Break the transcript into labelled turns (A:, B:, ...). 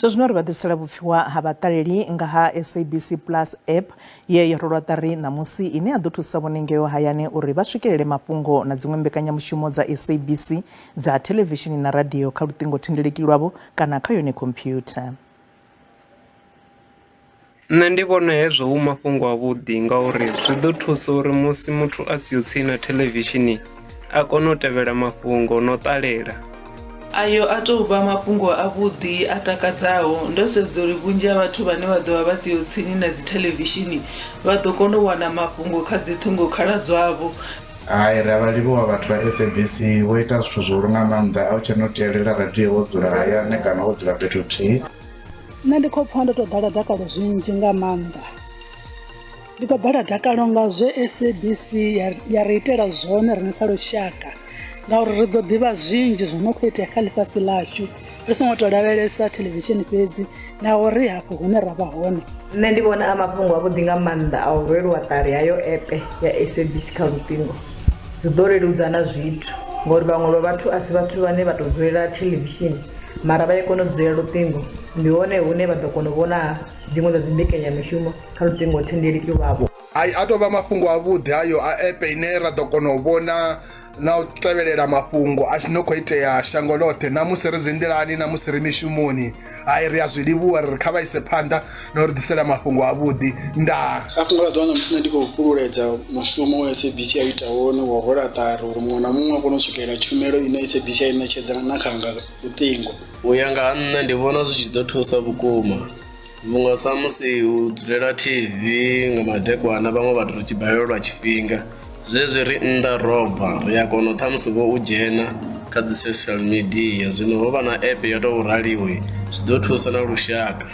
A: Zwa zwino ri vha ḓisela vhupfiwa ha vhaṱaleli nga ha SABC Plus app ye ya rwelwa ṱari ṋamusi, ine ya ḓo thusa vhone ngeo hayani uri vha swikelele mafhungo na dziṅwe mbekanyamushumo dza SABC dza thelevishini na radio kha luṱingothendeleki lwavho kana kha yone khomphyutha.
B: Nṋe ndi vhona hezwo hu mafhungo avhuḓi ngauri zwi ḓo thusa uri musi muthu a siho tsini na theḽevishini a kone u tevhela mafhungo na u ṱalela.
C: Ayo a tou vha mafhungo avhuḓi a takadzaho. Ndo sedza uri vhunzhi ha vhathu vhane vha ḓo vha vha siho tsini na dzithelevishini vha ḓo kona u wana mafhungo kha dzi ṱhingokhala dzavho.
D: Hai, ri a vha livhuwa vhathu vha SABC, vho ita zwithu zwihulu nga maanḓa, a u tshena u tealela radio wo dzula hayani kana wo dzula fhethu huthihi.
E: Nṋe ndi khou pfha ndo tou ḓala dakalo zwinzhi nga maanḓa, ndi khou ḓala dakalo nga zwe SABC ya ri itela zwone riṋe sa lushaka ngauri ri ḓo ḓivha zwinzhi zwo no khou itea kha ḽifhasi ḽashu ri songo tou lavhelesa thelevishini fhedzi naho ri hafho hune ra vha hone.
F: Nṋe ndi vhona a mafhungo avhuḓi nga maanḓa a u rweliwa ṱari hayo app ya SABC kha luṱingo, zwi ḓo leludza na zwithu ngori vhaṅwe vha vhathu a si vhathu vhane vha tou dzulela thelevishini mara vha ya kona u dzulela luṱingo ndi hone hune vha ḓo kona u vhona dziṅwe dza dzi mbekanyamishumo kha luṱingo thendeleki lwavho.
G: Hai a tou vha mafhungo avhuḓi hayo a app ine ra ḓo kona u vhona na u tevhelela mafhungo a tshi no khou itea shango ḽoṱhe na musi ri dzi nḓilani na musi ri mishumoni hai ri a zwi livhuwa ri ri kha vha ise phanḓa na u ri ḓisela mafhungo avhuḓi ndaa.
H: Kha fhungo ḽa ḓuvha ṋamusi nṋe ndi khou fhululedza mushumo we SABC ya ita wone wa u rwela ṱari uri muṅwe na muṅwe a kone u swikelela tshumelo ine SABC ya i ṋetshedza na kha nga luṱingo.
I: U ya nga ha nṋe ndi vhona zwi tshi ḓo thusa vhukuma vhunga sa musi u dzulela TV nga madekwana vhaṅwe vhathu ri tshi balelwa lwa tshifhinga zwezwi ri nnḓa robva ri a kona u ṱhamusi vho u dzhena kha dzi social media zwino ho vha na app yo tou raliho zwi ḓo thusa na lushaka.